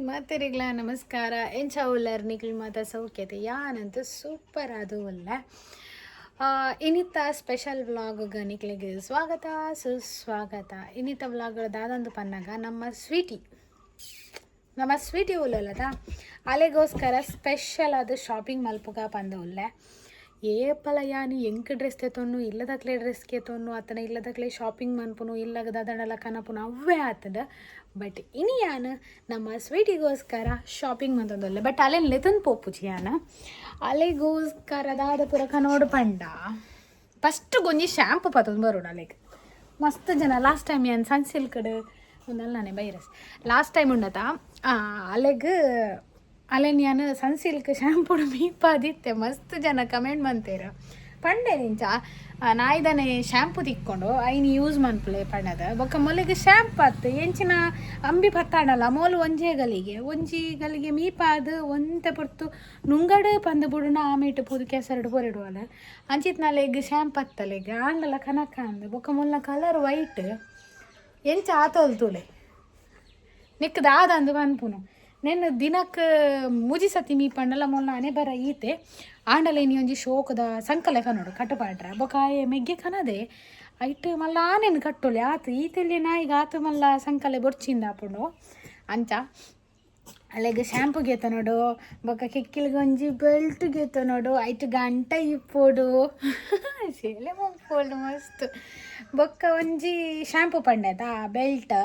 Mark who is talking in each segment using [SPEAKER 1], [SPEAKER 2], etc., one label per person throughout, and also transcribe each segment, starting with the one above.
[SPEAKER 1] ಮಾತೆರಿಗ್ಲ ನಮಸ್ಕಾರ. ಎಂಚ ಉಲ್ಲರ್ ನಿಕ್ಲ್ ಮಾತ? ಸೌಖ್ಯತೆ? ಯಾನಂತೂ ಸೂಪರ್ ಅದು ಉಲ್ಲೆ. ಇನಿತ ಸ್ಪೆಷಲ್ ವ್ಲಾಗ್ ನಿಕ್ಲೆಗ್ ಸ್ವಾಗತ, ಸುಸ್ವಾಗತ. ಇನಿತ ವ್ಲಾಗ್ ದಾದಂದು ಪನ್ನಗ, ನಮ್ಮ ಸ್ವೀಟಿ ಉಲ್ಲದ, ಅಲೆಗೋಸ್ಕರ ಸ್ಪೆಷಲ್ ಅದು ಶಾಪಿಂಗ್ ಮಲ್ಪುಗ ಪಂದ ಉಲ್ಲೆ. ಏಪಲ ಯಾನಿ ಎಂಕ್ ಡ್ರೆಸ್ ತೇತೊನ್ನು, ಇಲ್ಲದಕ್ಲೆ ಡ್ರೆಸ್ ಕೇತೊನ್ನು, ಅತನ ಇಲ್ಲದಕ್ಲೆ ಶಾಪಿಂಗ್ ಮನ್ಪುನು, ಇಲ್ಲಗ ದಾದಣಲ ಕನಪುನು, ಅವ್ವೇ ಆತದ. ಬಟ್ ಇನಿ ಯಾನ್ ನಮ್ಮ ಸ್ವೀಟಿಗೋಸ್ಕರ ಶಾಪಿಂಗ್ ಮಂತೊಂದುಲ್ಲೆ. ಬಟ್ ಅಲೆನ್ ಲೆತೊಂದು ಪೋಪುಜಿ ಯಾನ್. ಅಲೆಗೋಸ್ಕರ ದಾದ ಪೂರ ಕನೋಡು ಪಂಡ, ಫಸ್ಟ್ ಒಂಜಿ ಶ್ಯಾಂಪು ಪತ್ತೊಂದು ಬರೋಡು ಅಲೆಗ್. ಮಸ್ತ್ ಜನ ಲಾಸ್ಟ್ ಟೈಮ್ ಯಾನ್ ಸನ್ ಸಿಲ್ಕ್ಡ್ ಒಂದಲ್ಲ ನಾನೇ ಬೈರಸ್ ಲಾಸ್ಟ್ ಟೈಮ್ ಉಂಡತ, ಅಲೆಗ್ ಅಲೆನ್ ಯಾನ್ ಸನ್ ಸಿಲ್ಕ್ ಶ್ಯಾಂಪುಡು ಮೀಪಾದಿತ್ತೆ. ಮಸ್ತ್ ಜನ ಕಮೆಂಟ್ ಮಂತೇರು, ಪಂಡೆ ನಿಂಚ ನಾಯ್ದನೆ ಶ್ಯಾಂಪು ತಿಕ್ಕೊಂಡು ಐನ್ ಯೂಸ್ ಮನ್ಪುಲೆ ಪಂಡದ. ಬೊಕ್ಕ ಮೊಲೆಗ್ ಶ್ಯಾಂಪ್ ಅತ್ತು ಎಂಚಿನ ಅಂಬಿ ಪತ್ತಾಡಲ್ಲ, ಮೋಲು ಒಂಜೇ ಗಲಿಗೆ ಒಂಜಿ ಗಲಿಗೆ ಮೀಪಾದ್ ಒಂತೆ ಪೊರ್ತು ನುಂಗಡು ಪಂದ್ ಬುಡುನ, ಆಮೇಟು ಪೂದು ಕೆಸರಡು ಪೊರಿಡುವಲ್ಲ. ಅಂಚಿತ್ನಾಲೆಗ್ ಶ್ಯಾಂಪ್ ಅತ್ತಲೆಗ್ ಆಂಡಲ ಕನಕ ಅಂದ್. ಬೊಕ್ಕ ಮೊಲ್ಲ ಕಲರ್ ವೈಟ್ ಎಂಚ ಆತೋಲ್ ತೂಲೆ. ನಿಕ್ ದಾದ ಅಂದು ಪನ್ಪುನು? ನೆನ್ ದಿನಕ್ ಮೂಜಿ ಸತಿ ಮೀಪಂಡಲ ಮೊಲ್ಲ ಅನೆ ಬರ ಈತೆ. ಆಂಡಲ ಇನಿ ಒಂಜಿ ಶೋಕದ ಸಂಕಲೆ ಕನೋಡು ಕಟ್ಟುಪಾಡ್ರ. ಬೊಕ ಆಯೆ ಮೆಗ್ಗೆ ಕನದೆ ಐಟ್ ಮಲ್ಲ ಆನೆನ್ ಕಟ್ಟೊಲಿ ಆತು. ಈತೆಲ್ಲಿ ನಾಯಿಗ್ ಆತು ಮಲ್ಲ ಸಂಕಲೆ ಬೊರ್ಚಿಂದ ಆಪುಂಡು. ಅಂಚ ಅಲೆಗ್ ಶಾಂಪು ಗೆತನೋಡು, ಬೊಕ ಕೆಕ್ಕಿಲ್ಗ್ ಒಂಜಿ ಬೆಲ್ಟ್ ಗೆತನೋಡು, ಐಟ್ ಗಂಟ ಇಪ್ಪೊಡು, ಸೇಲೆ ಮಲ್ಪೊಡು ಮಸ್ತ್. ಬೊಕ್ಕ ಒಂಜಿ ಶಾಂಪು ಪಂಡೆದ, ಬೆಲ್ಟ್,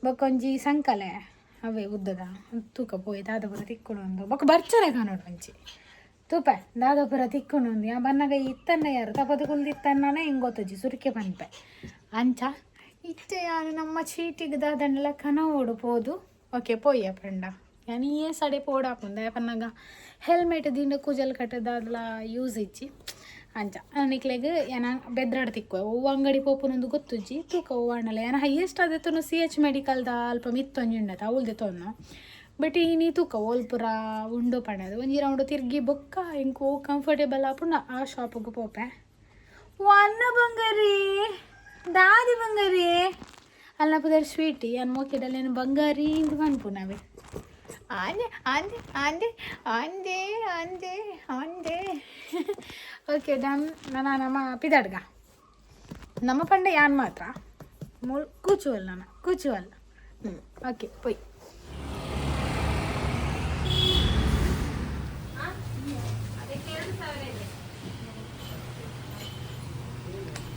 [SPEAKER 1] ಬೊಕ್ಕ ಒಂಜಿ ಸಂಕಲೆ, ಅವೇ ಉದ್ದದ. ತೂಕ ಪೋಯಿ ದಾದ ಪೂರ ತಿಕ್ಕುಂಡು ಒಂದು. ಬೊಕ್ಕ ಬರ್ಚನೆ ಕಾನೋಡು ಒಂಜಿ. ತೂಪೆ ದಾದ ಪೂರ ತಿಕ್ಕುಂಡು ಒಂದು. ಯಾ ಬನ್ನಗ ಇತ್ತನ್ನ ಯಾರು ತಪದು ಕುಲ್ದಿತ್ತನ್ನಾನೆ ಹಿಂಗೆ ಗೊತ್ತುಜಿ, ಸುರಿಕೆ ಪನ್ಪೆ. ಅಂಚ ಇತ್ತೆ ಯಾನು ನಮ್ಮ ಚೀಟಿಗೆ ದಾದಂಡಲ ಕನವೋಡು ಪೋದು. ಓಕೆ, ಪೋಯ್ಯ ಪಂಡ ಯಾನ್ ಏ ಸಡೆ ಪೋಡಾಪುಂಡು ಪನ್ನಗ ಹೆಲ್ಮೆಟ್ ದಿಂಡ ಕೂಜಲ್ ಕಟ್ಟದಾದಲ ಯೂಸ್ ಇಜ್ಜಿ. ಅಂಚ ನಿಕ್ಲೆಗ್ ಯಾನ ಬೆದ್ರಾಡ್ ತಿಕ್ಕುವೆ. ಒವ್ವು ಅಂಗಡಿ ಪೋಪುನೊಂದು ಗೊತ್ತುಜ್ಜಿ, ತೂಕ ಒವ್ವು ಆಂಡಲ. ಯಾನ ಹೈಯೆಸ್ಟ್ ಅದೇ ಸಿ ಎಚ್ ಮೆಡಿಕಲ್ದ ಅಲ್ಪ ಮಿತ್ತೊಂಜಿ ಉಂಡತ, ಅವ್ಲು ದೆತೊನ್ನು. ಬಟ್ ಇನಿ ತೂಕ ಓಲ್ ಪೂರ ಉಂಡು ಪಂಡದು. ಒಂಜಿ ರೌಂಡ್ ತಿರ್ಗಿ ಬೊಕ್ಕ ಎಂಕ್ ಓ ಕಂಫರ್ಟೇಬಲ್ ಆಪುಂಡು ಆ ಶಾಪುಗು ಪೋಪೆ. ವನ್ನ ಬಂಗಾರಿ, ದಾದಿ ಬಂಗಾರಿ ಅಲ್ಲ ಪುದರ್ ಸ್ವೀಟಿ. ಯಾನ್ ಮೋಕೆಡಲ್ಲೇನು ಬಂಗಾರಿ ಇಂದು ಪನ್ಪುನವೆ. ಆಂದೆ ಆಂದೆ ಆಂದೆ ಆಂದೆ ಆಂದೆ ಆಂದೆ. Okay, done. ನನ್ನ ನಮ್ಮ ಪಿದಾಡ್ಗ ನಮ್ಮ ಪಂಡ ಯಾನ್ ಮಾತ್ರ ಮೂಲ್ ಕೂಚುವಲ್, ನಾನು ಕೂಚುವಲ್. ಹ್ಞೂ, ಓಕೆ, ಪೊಯ್.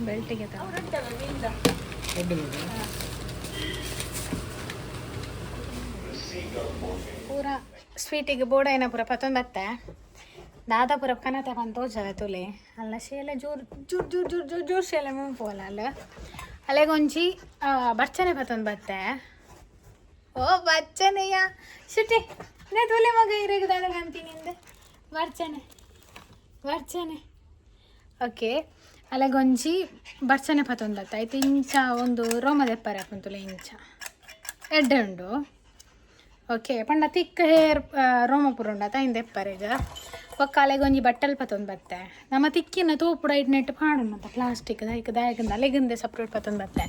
[SPEAKER 1] ಬೆಲ್ಟಿಗೆ ಪೂರ ಸ್ವೀಟಿಗೆ ಬೋಡೈನ ಪೂರ ಪತ್ತೊಂದು ಬತ್ತೆ. ದಾದ ಪೂರ ಕನತೆ ಪಂತ ತೋಜವೆ ತುಲೆ. ಅಲ್ಲ ಶೇಲೆ ಜೋರು ಜೋರ್ ಜೋರ್ ಜೋರ್ ಜೋರ್ ಜೋರ್ ಶೇಲೆ ಮುಂಪೋಲ. ಅಲ್ಲ ಅಲೆಗೊಂಜಿ ಬರ್ಚನೆ ಪತ್ತೊಂದು ಬತ್ತೆ. ಓ ಬಚ್ಚನೆಯ ಶುಟಿ ನೇ ತುಲೆ ಮಗ ಇರಗ ದಾದ ಅಂತೀನಿ. ಬರ್ಚನೆ ಬರ್ಚನೆ. ಓಕೆ, ಅಲೆಗೊಂಜಿ ಬರ್ಚನೆ ಪತ್ತೊಂದು ಬತ್ತೆ. ಆಯ್ತು, ಇಂಚ ಒಂದು ರೋಮ ದೆಪ್ಪರೆ ಅಪ್ಪಂತುಲೆ ಇಂಚ ಎಡ್ಡೆ ಉಂಡು. ಓಕೆ, ಪಂಡ ತಿಕ್ ಹೇರ್ ರೋಮ ಪೂರ ಉಂಡತ ಇಂದ ಎಪ್ಪರೆಗ. ಬೊಕ್ಕ ಅಲೆಗೊಂಜಿ ಬಟ್ಟಲ್ ಪತ್ತೊಂದು ಬತ್ತೆ. ನಮ್ಮ ತಿಕ್ಕಿನ ತೂಪುಡ ಐಟ್ ನೆಟ್ ಪಾಡುನಂತ ಪ್ಲಾಸ್ಟಿಕ್ ದಾಯಕ ದಾಯಕಂದ ಅಲೆಗಂದೆ ಸಪ್ರೇಟ್ ಪತ್ತೊಂದು ಬತ್ತೆ.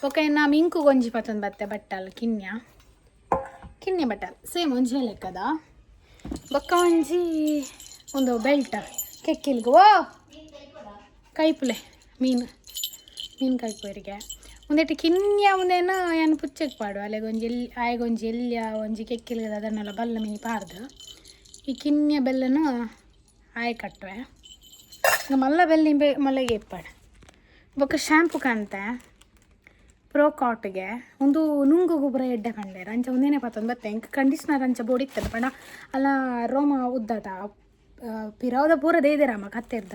[SPEAKER 1] ಬೊಕ್ಕ ಇನ್ನು ಮಿಂಕುಗೊಂಜಿ ಪತ್ತೊಂದು ಬತ್ತೆ ಬಟ್ಟಲ್, ಕಿನ್ಯ ಕಿನ್ಯ ಬಟ್ಟಲ್, ಸೇಮ್ ಒಂಜಿ ಲೆಕ್ಕದ. ಬೊಕ್ಕ ಒಂಜಿ ಒಂದು ಬೆಲ್ಟ್ ಕೆಕ್ಕಿಲ್ಗು. ಓ ಕೈಪುಲೆ ಮೀನು ಮೀನು ಕೈಪುವರಿಗೆ ಒಂದೆಟ್ಟು ಕಿನ್ಯ ಒಂದೇನ ಯಾನ್ ಪುಚ್ಚೆಗ್ ಪಾಡು. ಅಲೆಗೊಂಜಿ ಎಲ್ಲಿ ಆಯಗೊಂಜಿ ಎಲ್ಯ ಒಂಜಿ ಕೆಕ್ಕಿಲ್ಗದ ಅದನ್ನೆಲ್ಲ ಬಲ್ಲ ಮೀನಿ ಪಾಡ್ದು ಈ ಕಿನ್ಯ ಬೆಲ್ಲನ ಆಯ್ ಕಟ್ಟುವೆ. ಮಲ್ಲ ಬೆಲ್ಲ ಇಂಬೆ ಮಲ್ಲಿಗೆ ಇಪ್ಪಾಡು. ಬೊಕ್ಕ ಶಾಂಪು ಕಾಣ್ತೆ ಪ್ರೋ ಕಾಟ್ಗೆ ಒಂದು ನುಂಗು ಗೊಬ್ಬರ ಎಡ್ಡೆ ಪಂಡೇರ್. ಅಂಚ ಒಂದೇನೆ ಪತ್ತೊಂದು ಬತ್ತೆ. ಎಂಕ್ ಕಂಡೀಷ್ನರ್ ಅಂಚ ಬೋಡಿತ್ತಲ್ಲ ಪಂಡ ಅಲ್ಲ ರೋಮ ಉದ್ದದ ಪಿರಾವದ ಪೂರ ದೇದಿರಮ್ಮ ಕತ್ತೆರ್ದ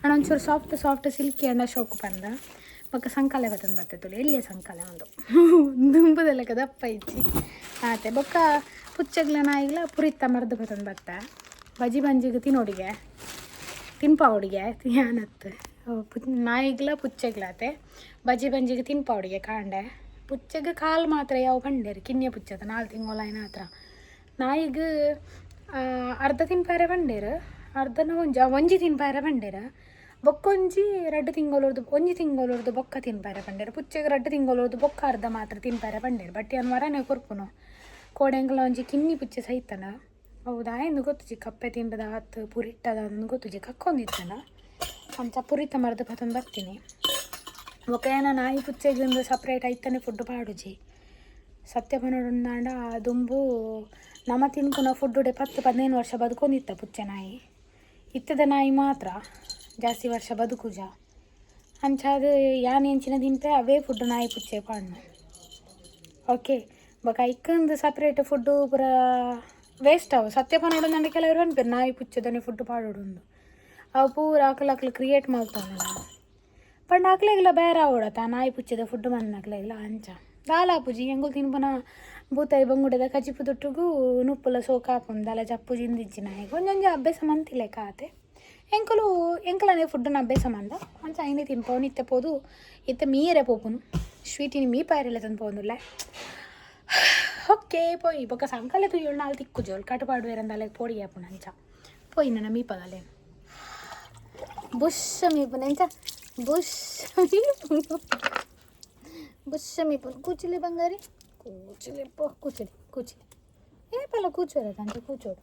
[SPEAKER 1] ಅಣ್ಣ ಒಂಚೂರು ಸಾಫ್ಟ್ ಸಾಫ್ಟ್ ಸಿಲ್ಕಿ ಅಂಡ ಶೋಕು ಪಂದ. ಬೊಕ್ಕ ಸಂಕಾಲೆ ಬತ್ತೊಂದು ಬತ್ತೆ ತುಳಿ, ಎಲ್ಲಿಯ ಸಂಕಾಲೆ ಒಂದು ದುಂಬುದ ಲೆಕ್ಕ ದಪ್ಪ ಇಜ್ಜಿ ಆತೆ. ಬೊಕ್ಕ ಪುಚ್ಚಗ್ಲ ನಾಯಿಗ್ಲ ಪುರಿತ್ತ ಮರ್ದು ಬತ್ತೊಂದು ಬತ್ತೆ. ಬಜಿ ಬಂಜಿಗೆ ತಿನ್ನೋಡಿಗೆ ತಿನ್ಪಾವಡಿಗೆ ಯಾನತ್ತು ನಾಯಿಗ್ಲ ಪುಚ್ಚಗ್ಲಾತೆ ಬಜಿ ಬಂಜಿಗೆ ತಿನ್ಪಾವಡಿಗೆ ಕಾಂಡೆ. ಪುಚ್ಚಗೆ ಕಾಲು ಮಾತ್ರ ಯಾವ ಪಂಡೇರು, ಕಿನ್ಯ ಪುಚ್ಚದ 4 ತಿಂಗಳ ಹತ್ರ. ನಾಯಿಗ್ ಅರ್ಧ ತಿನ್ಪಾರೆ ಪಂಡೇರು, ಅರ್ಧನ ಒಂಜಿ ಒಂಜಿ ತಿನ್ಪಾರೆ ಪಂಡೇರು. ಬೊಕ್ಕೊಂಜಿ 2 ತಿಂಗಳೊರ್ದು 1 ತಿಂಗಳೊರ್ದು ಬೊಕ್ಕ ತಿನ್ಪಾರೆ ಪಂಡೇರು. ಪುಚ್ಚೆಗ್ 2 ತಿಂಗಳೊರ್ದು ಬೊಕ್ಕ ಅರ್ಧ ಮಾತ್ರ ತಿನ್ಪಾರೆ ಪಂಡೇರು. ಬಟ್ ಯಾನ್ ವರನೆ ಕೊರ್ಪುನು. ಕೋಡೆ ಒಂಜಿ ಕಿನ್ನಿ ಪುಚ್ಚೆ ಸೈತನ. ಅವು ದಾಯೆಂದ್ ಗೊತ್ತುಜಿ, ಕಪ್ಪೆ ತಿಂಡದ ಆತ್ ಪುರಿಟ್ಟದ ಅಂದ್ ಗೊತ್ತುಜಿ, ಕಕ್ಕೊಂದಿತ್ತನ. ಅಂಚ ಪುರಿತ ಮರ್ದ್ ಪತೊಂದು ಬರ್ತೀನಿ. ಬೊಕ ಏನ ನಾಯಿ ಪುಚ್ಚೆಗ್ ಸಪ್ರೇಟ್ ಐತನೆ ಫುಡ್ ಪಾಡುಜಿ. ಸತ್ಯ ಪನೊಡುಂದಾಂಡ ದುಂಬು ನಮ ತಿನ್ಪುನ ಫುಡ್ಡುಡೆ 10-15 ವರ್ಷ ಬದುಕೊಂದಿತ್ತ ಪುಚ್ಚೆ ನಾಯಿ. ಇತ್ತದ ನಾಯಿ ಮಾತ್ರ ಜಾಸ್ತಿ ವರ್ಷ ಬದುಕುಜ. ಅಂಚಾದ್ ಯಾನ್ ಎಂಚಿನ ತಿನ್ಪೆ ಅವೇ ಫುಡ್ ನಾಯಿ ಪುಚ್ಚೆ ಪಾಡ್ನು. ಓಕೆ, ಬೊಕ ಐಕ್ಕಂದು ಸಪ್ರೇಟ್ ಫುಡ್ಡು ಪೂರ ವೇಸ್ಟ್ ಅವು. ಸತ್ಯ ಪನೊಡುಂದಾಂಡ ಕೆಲವರು ಪನ್ಪೆರ್ ನಾಯಿ ಪುಚ್ಚೆದನೆ ಫುಡ್ ಪಾಡೊಡುಂದು. ಅವು ಪೂರ ಅಕುಲು ಅಕುಲು ಕ್ರಿಯೇಟ್ ಮಲ್ತೊಂದು ಪಂಡ ಅಕ್ಲೆಗ್ಲ ಬೇರೆ ಆವೊಡತ್ತ ನಾಯಿ ಪುಚ್ಚೆದ ಫುಡ್ ಮನ್ನಕ್ಲೆಗ್ಲ. ಅಂಚ ದಾಲ ಆಪುಜಿ. ಎಂಕುಲು ತಿನ್ಪುನ ಬೂತಾಯಿ ಬಂಗುಡೆದ ಕಜಿಪು ದುಟ್ಟುಗು ನುಪ್ಪುಲ ಸೋಕಾಪುಂಡು, ದಾಲ ಜಪ್ಪುಜಿ ಇಂದಿಜ್ಜಿ ನಾಯಿಗ್. ಒಂಜೊಂಜಿ ಅಭ್ಯಾಸ ಮಂತಿಲೆಕ ಆತೆ. ಎಂಕುಲು ಎಂಕಲನೆ ಫುಡ್ಡನ್ನ ಅಭ್ಯಾಸ ಮಂದ ಅಂಚ ಐನೆ ತಿನ್ಪವು. ಇತ್ತೆ ಪೋದು ಇತ್ತೆ ಮೀಯರೆ ಪೋಪುನು. ಸ್ವೀಟಿನಿ ಮೀಪಾಯರೆಲ್ಲ ತಂದು ಪೋವೊಂದುಲ್ಲೆ. ಓಕೆ ಪೋಯಿ ಬೊಕ್ಕ ಸಂಕಲೆ ತೂಯೊಳು ನಾಲ್ ತಿಕ್ಕುಜಿ. ಅವ್ಳು ಕಟುಪಾಡುವೆರಂದಾಲೆ ಪೋಡಿ ಆಪುಂಡು. ಅಂಚ ಪೋಯಿ ನನ್ನ ಮೀಪಗಲೆ ಬುಷ್ ಮೀಪುನ. ಎಂಚ ಬುಷ್ ಮೀಪುನು, ಬುಷ್ ಮೀಪುನು. ಕೂಚಿಲೆ ಬಂಗಾರಿ, ಕೂಚಿಲೆ ಪೋ, ಕೂಚಿಲೆ ಕೂಚಿಲೆ. ಏಪಲ ಕೂಚೋರ ಅಂಚ ಕೂಚೋಡು.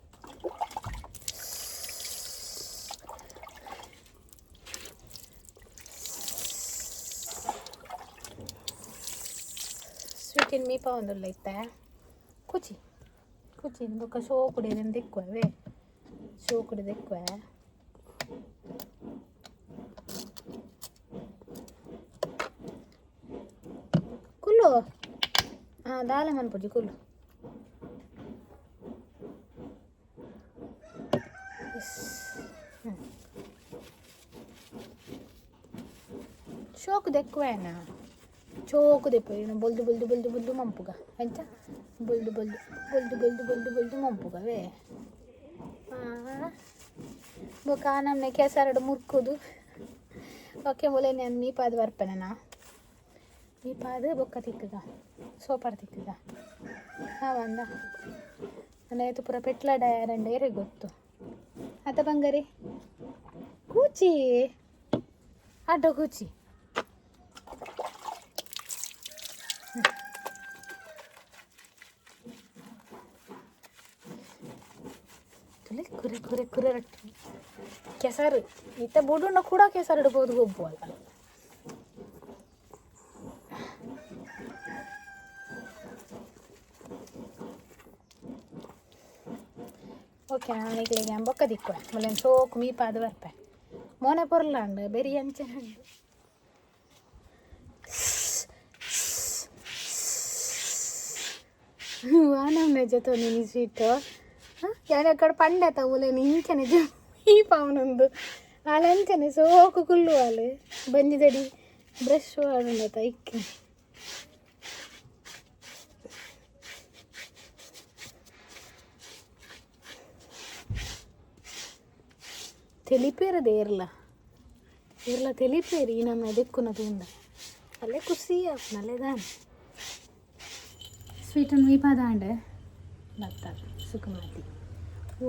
[SPEAKER 1] ಸ್ವೀಟಿನ ಮೀಪ ಒಂದುಲ್ಲ ಇತ್ತೆ. ಕೂಚಿ ಕೂಚಿ ಬೊಕ್ಕ ಶೋಕುಡೆ ದೆಕ್ಕುವೆ, ಶೋಕುಡೆ ದೆಕ್ಕುವೆ. ಕುಲ್ಲು ಹಾಂ ದಾಲ ಮನ್ಪುಜಿ ಕುಲ್ಲು. ಶೋಕು ದೆಕ್ಕುವೆನಾ? ಚೋಕು ದೆಪ್ಪು ಬೊಲ್ದು ಬೊಲ್ದು ಬೊಲ್ದು ಬೊಲ್ದು ಮಂಪುಗ. ಎಂಚ ಬೊಲ್ದು ಬೊಲ್ದು ಬೊಲ್ದು ಬೊಲ್ದು ಬೊಲ್ದು ಬೊಲ್ದು ಮಂಪುಗವೇ. ಬೊಕ ನಮ್ನೆ ಕೆಸರಡು ಮುರ್ಕುದು. ಓಕೆ ಮೊಲೆ ನಾನು ಮೀಪಾದ್ ಬರ್ಪೆನ. ಮೀಪಾದ್ ಬೊಕ್ಕ ತಿಕ್ಕುಗ, ಸೋಪಾರ್ ತಿಕ್ಕುಗ. ಹಾಂ ಬಂದ ನನ್ನ ಪೂರ ಪೆಟ್ಲಾಡ ರಂಡ ಏರೆಗ್ ಗೊತ್ತು ಅತ್ತ ಬಂಗಾರಿ. ಕೂಚಿ ಆಟೋ ಕೂಚಿ. ತುಲೆ ಕುರೆ ಕುರೆ ಕುರೆ ರಟ್ಟು ಕೆಸರು ಇತ್ತ ಬುಡುಂಡ ಕೂಡ ಕೆಸರು ಇಡ್ಬೋದು ಗೊಬ್ಬು ಅಲ್ಲ. ಓಕೆ ನಾನು ಈಗಲಿಗೆ ಬೊಕ್ಕ ದಿಕ್ಕುವೆ. ಮೊಲೆನ್ ಸೋಕು ಮೀಪಾದ್ ಬರ್ಪೆ. ಮೋನೆ ಪೊರ್ಲಾಂಡ್ ಬೆರಿ ಅಂಚನೆ ಉಂಡು. ವಾನಮ್ನೆ ಜೊತೆ ಸ್ವೀಟು ಯಾನ್ ಪಂಡೆ ತವುಲೆನ್ ಇಂಚನೆ ಈ ಪಾವನೊಂದು ಆಲ್ ಅಂಚನೆ ಸೋಕು ಕುಲ್ಲು ಆಲ್ ಬಂಜಿದಡಿ ಬ್ರಷ್ ವಾಡುಂಡತ ಇಕ್ಕೆ. ತೆಲಿಪೇರದ ಏರ್ಲ ಏರ್ಲ ತೆಲಿಪೇರು ಈ ನಮ್ಮ ದೆಕ್ಕುನ ತೂಂಡ ಅಲ್ಲೇ ಖುಷಿ ಆಪುನಲ್ಲೆ ದಾನೆ. ಸ್ವೀಟನ್ನು ಮೀಪಾದಾಂಡೆ ಬತ್ತ ಸುಕುಮಾತಿ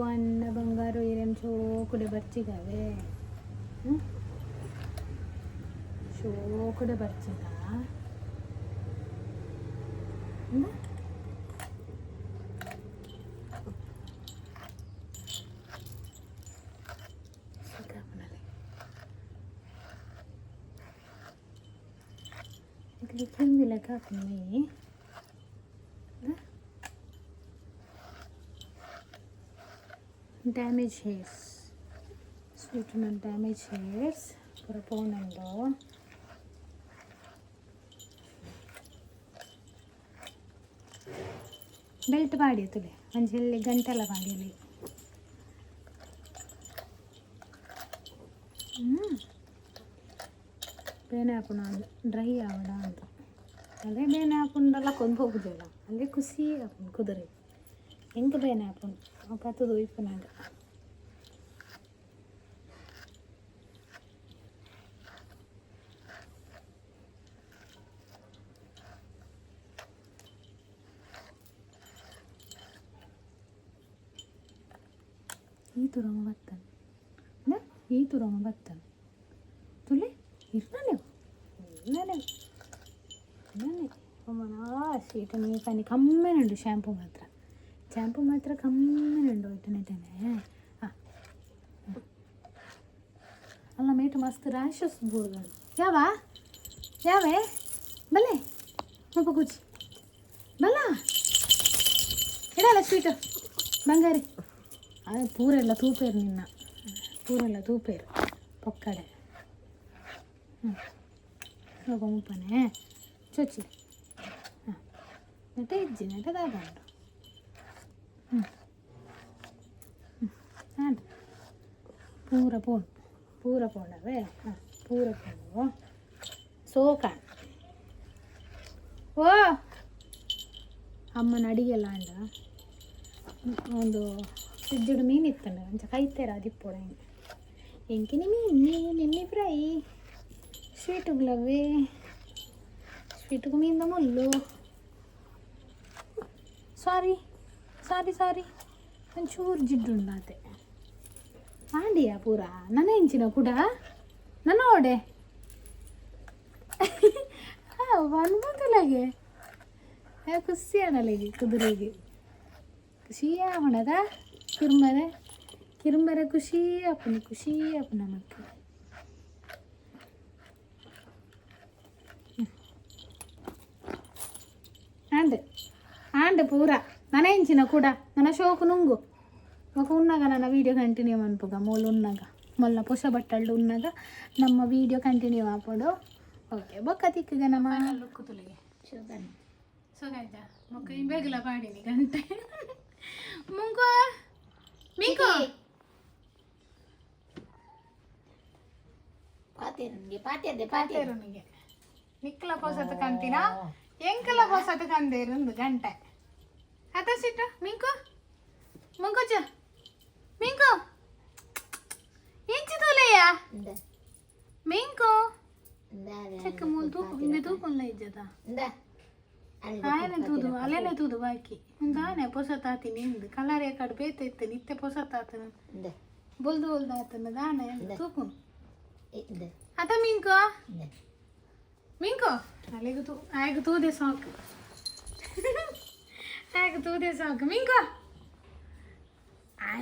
[SPEAKER 1] ಅನ್ನ ಬಂಗಾರು ಏನೇನು ಶೋಕುಡೆ ಬರ್ಚಿಗವೆ. ಶೋಕುಡೆ ಬರ್ಚಿಗ. ಕಿಂದಿಲೆಕ್ಕ ಹಾಕುನಿ. Damage hairs sweet damage hairs ಪೂರ ಪೋವೊಂದುಂಡು. ಬೆಲ್ಟ್ ಪಾಡಿ ತುಲೆ ಒಂಜಿ ಎಲ್ಲಿ ಗಂಟೆಲ ಪಾಡಿಯಲಿ. ಬೇನೆ ಆಪುನ ಡ್ರೈ ಆವಡ ಅಂತ ಅಲ್ಲೇ ಬೇನೆ ಆಪುಂಡಲ ಕೊಂದು ಹೋಗುದಿಲ್ಲ. ಅಲ್ಲೇ ಖುಷಿ ಆಪುಂಡು ಕುದುರೆ ಎಂಕ್ ಬೇನೆ ಆಪುಂಡು ಅವು ಪತ್ತುದು ಇಪ್ಪುನಗ. ಈ ತುರಮ ಬತ್ತನ್ ಈ ತುರಮ ಬತ್ತನ್ ತುಲೆ ಇರ್ನಲೆ ಇರ್ನಲೆ ಇರ್ನಲೆ. ಅಮ್ಮನ ಸೀಟ್ ನೀ ಕಮ್ಮೆನುಂಡು ಶ್ಯಾಂಪು ಮಾತ್ರ. ಶಾಂಪು ಮಾತ್ರ ಕಮ್ಮಿ ಉಂಡು ಆಯ್ತಾನೆ. ಹಾಂ, ಅಲ್ಲ ಮೇಟ್ ಮಸ್ತ್ ರ್ಯಾಷಸ್ ಬೂರ್ದು. ಯಾವ ಯಾವೇ ಬಲೆ ಮುಪ್ಪ ಕೂಚಿ ಬಲ್ಲ ಇಡಲ್ಲ ಸ್ವೀಟು ಬಂಗಾರಿ. ಅದೇ ಪೂರೆಲ್ಲ ತೂಪೇರು ನಿನ್ನ, ಪೂರೆಲ್ಲ ತೂಪೇರು ಪೊಕ್ಕಡೆ. ಹ್ಞೂ, ಸ್ವಲ್ಪ ಮುಪ್ಪನೆ ಚೊಚ್ಚಿ. ಹಾಂ, ನೆಟ ಇಜ್ಜಿ ನೆಟ ದಾದ ಉಂಟು. ಹ್ಞೂ ಹ್ಞೂ, ಆಂಡ್ ಪೂರ ಪೋಣು, ಪೂರ ಪೋಣವೇ. ಹಾಂ, ಪೂರ ಪೋಣು ಸೋಕ. ಓ ಅಮ್ಮನ ಅಡಿಗೆಲ್ಲ ಅಂಡ ಒಂದು ಫ್ರಿಜ್ಜುಡು ಮೀನು ಇತ್ತಂಡ ಅಂಚ ಕೈತೇರ ಅದಿಪ್ಪೊಡ. ಎಂಕಿನಿ ಮೀನು ನಿನ್ನೆ ಫ್ರೈ ಸ್ವೀಟುಗ್ಲವೇ, ಸ್ವೀಟುಗು ಮೀನ್ದ ಮುಳ್ಳು. ಸಾರಿ ಸಾರಿ ಸಾರಿ, ಒಂಚೂರು ಜಿಡ್ಡುಂಡಾತೆ ಆಂಡಿಯಾ ಪೂರ. ನನ್ನ ಇಂಚಿನ ಕೂಡ ನನ್ನ ಓಡೆ ಬನ್ಬೋದಲಾಗೆ ಖುಷಿ ಆನಲೆಗೆ ಕುದುರೆಗೆ ಖುಷಿ ಆವಣದ ಕಿರ್ಮರೆ ಕಿರ್ಮರೆ ಖುಷಿ ಆಪುಂಡು, ಖುಷಿ ಆಪುಂಡು ನಮಕ್. ಆಂಡ್ ಆಂಡ್ ಪೂರ ನನ ಇಂಚಿನ ಕೂಡ ನನ್ನ ಶೋಕು ನುಂಗು. ఒక ఉన్నాಗ ನನ್ನ ವೀಡಿಯೋ ಕಂಟಿನ್ಯೂ ಮನ್ಪುಗ. ಮೋಲು ಉನ್ನಾಗ ಮೊಲ್ಲ ಪೊಸ ಬಟ್ಟಲ್ಡು ಉನ್ನಾಗ ನಮ್ಮ ವೀಡಿಯೋ ಕಂಟಿನ್ಯೂ ಆಪೊಡು. ಓಕೆ, ಬೊಕ್ಕ ತಿಕ್ಕುಗ ನಮ್ಮ ಲುಕ್ಕು ತುಲಿಗೆ ಸೊಗಾಯ್ತ ಮೊಕ್ಕ ಇಂಬೇಗಲ ಪಾಡಿನಿ ಗಂಟೆ. ಮುಂಕೋ ಮಿಂಕೋ.
[SPEAKER 2] ಪಾತೇರು ಪಾತೇರು.
[SPEAKER 1] ಪಾತೇರುನಿಗೆ ನಿಕ್ಕಲ ಪೊಸತ್ ಕಂತಿನ, ಎಂಕಲ ಪೊಸತ್ ಕಂದೇರು ಒಂದು ಗಂಟೆ. ಅತ ಸಿಟ್ಟು ಮಿಂಕು ಮುಂಕುಚ ಮಿಂಕು ಇಂಚಿ ತೋಲೆಯ ಮಿಂಕು ಚೆಕ್ಕ ಮೂಲು ತೂಪು ಇಂದೆ ತೂಪುಲ್ಲ ಇಜ್ಜದ. ಆಯನೆ ತೂದು ಅಲ್ಲೇನೆ ತೂದು ಬಾಕಿ ಉಂದಾನೆ ಪೊಸತಾತಿ. ನಿಂದು ಕಲರ್ ಕಡೆ ಬೇತೆ ಇತ್ತು ನಿತ್ತೆ ಪೊಸತಾತನ ಬೊಲ್ದು ಬೊಲ್ದು ಆತನ ದಾನೆ ತೂಪುನು ಅತ ಮಿಂಕು ಮಿಂಕು ಅಲ್ಲಿಗೆ ತೂ ಆಯ್ಗ ತೂದೆ ಸಾಕು, ಆಯ್ಗ ತೂದೆ ಸಾಕು. ಮಿಂಕು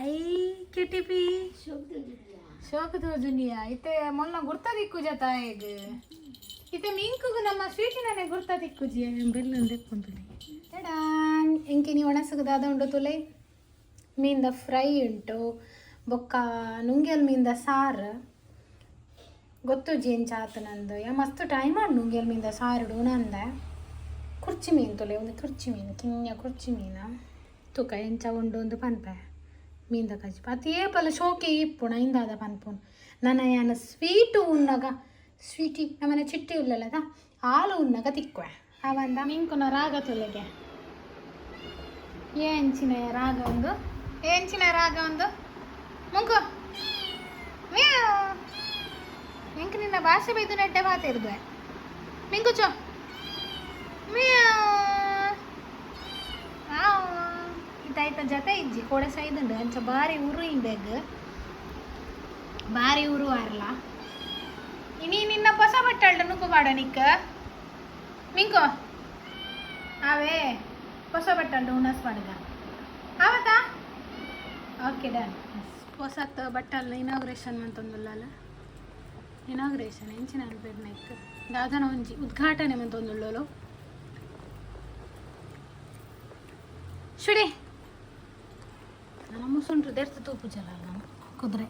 [SPEAKER 1] I ಕಿಟಿಪಿ ಶೋಕ ತೋಜುನಿಯ ಇತ್ತೆ ಮೊನ್ನ ಗುರ್ತ ದಿಕ್ಕು ಜತ ಆಯ್ಗ ಇತ್ತೆ ಮಿಂಕುಗು ನಮ್ಮ ಸ್ವೀಟಿನೇ ಗುರ್ತ ದಿಕ್ಕುಜಿ. ಬೆಲ್ಲ ದೆಕ್ಕೊಂತುಲಿ ತಡಾನ್. ಎಂಕಿನಿ ಒಣಸುಗು ದಾದ ಉಂಡು ತುಲೆ? ಮೀನ್ದ ಫ್ರೈ ಉಂಟು, ಬೊಕ್ಕ ನುಂಗೆಲ್ ಮೀನ್ದ ಸಾರು. ಗೊತ್ತುಜಿ ಎಂಚ ಆತ ನಂದು. ಯಾ ಮಸ್ತ್ ಟೈಮ್ ಆಂಡ್ ನುಂಗೆಲ್ ಮೀನ್ದ ಸಾರುಡು ನಂದೆ. ಕುರ್ಚಿ ಮೀನು ತುಲೆ, ಒಂದು ಕುರ್ಚಿ ಮೀನು, ಕಿನ್ಯ ಕುರ್ಚಿ ಮೀನು. ತುಕ ಎಂಚ ಉಂಡು ಒಂದು ಪನ್ಪೆ. ಮೀನ್ದ ಕಜಿಪು ಅತ್ ಏಪಲ ಶೋಕೆ ಇಪ್ಪುಣ ಇಂದಾದ ಪನ್ಪುನು ನನ. ಯಾನ ಸ್ವೀಟು ಉನ್ನಗ ಸ್ವೀಟಿ ನಮ್ಮನೆ ಚಿಟ್ಟಿ ಉಲ್ಲಲ್ಲದ ಹಾಲು ಉನ್ನಗ ತಿಕ್ಕುವೆ ಅವಂದ. ಮಿಂಕುನ ರಾಗ ತುಲೆಗೆ ಎಂಚಿನ ರಾಗ ಒಂದು, ಎಂಚಿನ ರಾಗ ಒಂದು. ಮುಂಕು ಮ್ಯಾವ್. ಎಂಕ್ ನಿನ್ನ ಭಾಷೆ ಬೈದು ನೆಡ್ಡೆ ಮಾತಾಡ್ದೆ. ಮಿಂಕುಚೋ ಮ್ಯಾವ್. ಇದಾಯ್ತ ಜೊತೆ ಇಜ್ಜಿ ಕೋಡೆ ಸೈದುಂಡು ಅಂಚ ಬಾರಿ ಉರು ಇಂಬೆಗ್ ಬಾರಿ ಉರು ಆರ್ಲ. ಇನಿ ನಿನ್ನ ಹೊಸ ಬಟ್ಟಲ್ಡ ನುಗ್ಗು ಬಾಡ ನಿಕ್ಕ ಮಿಂಕೋ. ಅವೇ ಹೊಸ ಬಟ್ಟಲ್ಡ ಉಣಸ್ ಬಾಡಗ ಆವತ್ತಾ. Okay done. ಹೊಸತ್ ಬಟ್ಟಲ್ನ ಇನಾಗ್ರೇಷನ್ ಮಂತೊಂದುಲ್ಲಲ್ಲ, ಇನಾಗ್ರೇಷನ್ ಎಂಚಿನ ಅನ್ಪೇರ್ ನೆಕ್ ದಾದನ ಒಂಜಿ ಉದ್ಘಾಟನೆ ಮಂತೊಂದುಳ್ಳೋಲು. ಶುಡಿ ನನ್ನ ಮುಸುಂಟ್ರು ದೆರ್ತು ತೂಪು ಜಲ ನಾನು ಕುದುರೆ.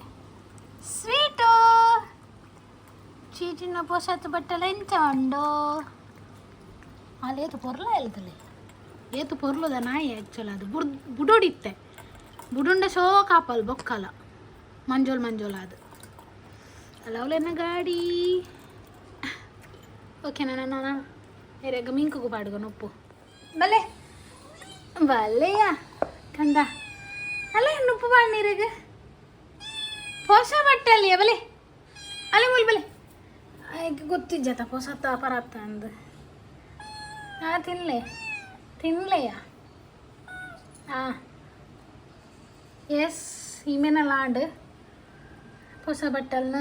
[SPEAKER 1] ಸ್ವೀಟು ಚೀಟಿನ ಪೊಸತ್ ಬಟ್ಟಲ ಎಂಚ ಉಂಡು ಅಲ್ಲಿ ಏತು ಪೊರ್ಲ ಹೇಳ್ತಲೆ ಏತು ಪೊರ್ಲುದ ನಾಯಿ. ಆ್ಯಕ್ಚುಲ್ ಅದು ಬುಡ್ ಬುಡೋಡಿತ್ತೆ ಬುಡುಂಡ ಶೋ ಕಾಪಲ್ ಬೊಕ್ಕಲ ಮಂಜೋಲ್ ಮಂಜೋಲ್ ಅದು ಅಲ್ಲ ಅವಳೆನ್ನ ಗಾಡಿ. ಓಕೆ, ನಾನು ನಾನು ಎರೆಗ ಮಿಂಕುಗು ಪಾಡುಗ ನೊಪ್ಪು. ಬಲೆ ಬಲ್ಲೆಯ ಕಂದ ಅಲ್ಲೇ ನುಪ್ಪು ಬಾಣ್ಣೀರಿಗೆ ಹೊಸ ಬಟ್ಟೆ ಅಲ್ಲಿಯ ಬಲೆ ಅಲ್ಲೇ ಮುಲ್ ಬಲೆ. ಆಯ್ಕೆ ಗೊತ್ತಿಜ್ಜತ ಪೊಸತ್ತ ಪರತ್ತ ಅಂದು. ಆ ತಿನ್ಲೆ ತಿನ್ಲೆಯ. ಆ ಎಸ್ ಇಮೇನ ಲಾಂಡ್ ಹೊಸ ಬಟ್ಟಲ್ನ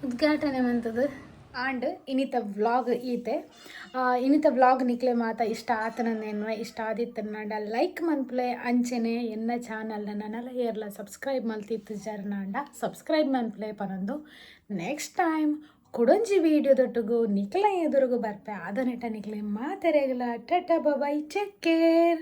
[SPEAKER 1] ಉದ್ಘಾಟನೆ ಮಂತದು. ಆಂಡ್, ಇನಿತ ವ್ಲಾಗ್ ಈತೆ. ಇನಿತ ವ್ಲಾಗ್ ನಿಕ್ಲೆ ಮಾತ ಇಷ್ಟ ಆತನಂದೇನ್ವ. ಇಷ್ಟ ಆದಿತ್ತನಾಂಡ ಲೈಕ್ ಮನ್ಪುಲೆ. ಅಂಚೆನೆ ಎನ್ನ ಚಾನಲ್ ನನಲ ಏರ್ಲ ಸಬ್ಸ್ಕ್ರೈಬ್ ಮಲ್ತಿತ್ತು ಜರ್ನಾಂಡ ಸಬ್ಸ್ಕ್ರೈಬ್ ಮನ್ಪುಲೆ ಪನೊಂದು, ನೆಕ್ಸ್ಟ್ ಟೈಮ್ ಕುಡೊಂಜಿ ವೀಡಿಯೋದೊಟ್ಟುಗು ನಿಕ್ಲ ಎದುರುಗು ಬರ್ಪೆ. ಆದನೆಟ ನಿಕ್ಲೆ ಮಾತೆರೆಗ್ಲ ಟಾಟಾ, ಬಾಯ್, ಟೇಕ್ ಕೇರ್.